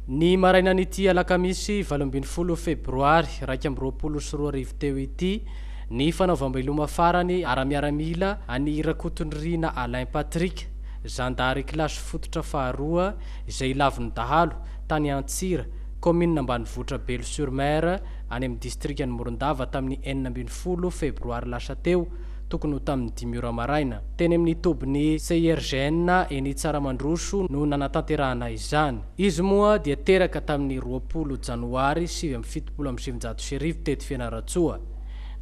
Ny marainan'ity alakamisy 18 febroary 2021 teo ity ny fanaovam-beloma farany ara-miaramila an'i Rakotonirina Alain Patrick, zandary kilasy fototra faharoa izay lavon'ny dahalo tany Antsira, kaominina ambanivohitra Belo sur Mer any amin'ny distrikan'i Morondava tamin'ny 16 febroary lasa teo tokony ho tamin'ny dimy ora maraina. Teny amin'ny tobin'ny CIRGN eny Tsaramandroso no nanatanterahana izany. Izy moa dia teraka tamin'ny 20 janoary 1979 teto Fianarantsoa.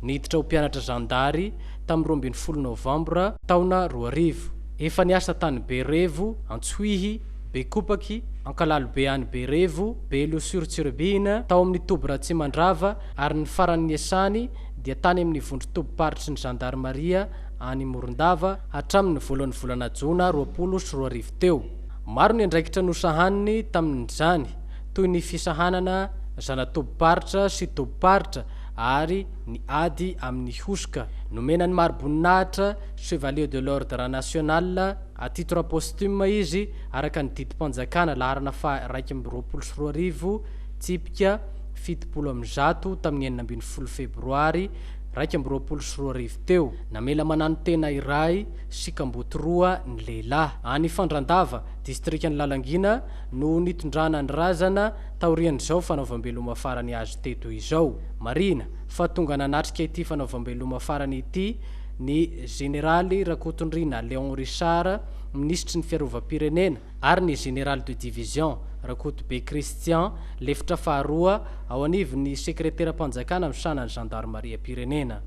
Niditra ho mpianatra zandary tamin'ny 12 novambra taona 2000. Efa niasa tany Berevo, Antsohihy, Bekopaky, Ankalalobe any Berevo, Belo sur Tsiribihina, tao amin'ny toby Ratsimandrava ary ny farany niasany dia tany amin'ny vondron-tobim-paritry ny zandarimaria any Morondava hatramin'ny voalohan'ny volana jona 2020 teo. Maro ny andraikitra nosahaniny tamin'izany, toy ny fisahanana zana-tobim-paritra sy tobim-paritra ary ny ady amin'ny hosoka. Nomena ny mari-boninahitra Chevalier de l'Ordre National à titre posthume izy araka ny didim-panjakana laharana faha 2021 tsipika 170 tamin'ny 16 febroary 2021 teo. Namela mananotena iray sy kamboty roa ny lehilahy. Any Fandrandava, distrikan'i Lalangina no nitondrana ny razana taorian'izao fanaovam-beloma farany azy teto izao. Marihina fa tonga nanatrika ity fanaovam-beloma farany ity ny Jeneraly Rakotonirina Léon Richard, minisitry ny Fiarovam-pirenena, ary ny Général de Division, Rakotobe Christian, lefitra faharoa ao anivon'ny sekreteram-panjakana misahana ny zandarimariam-pirenena.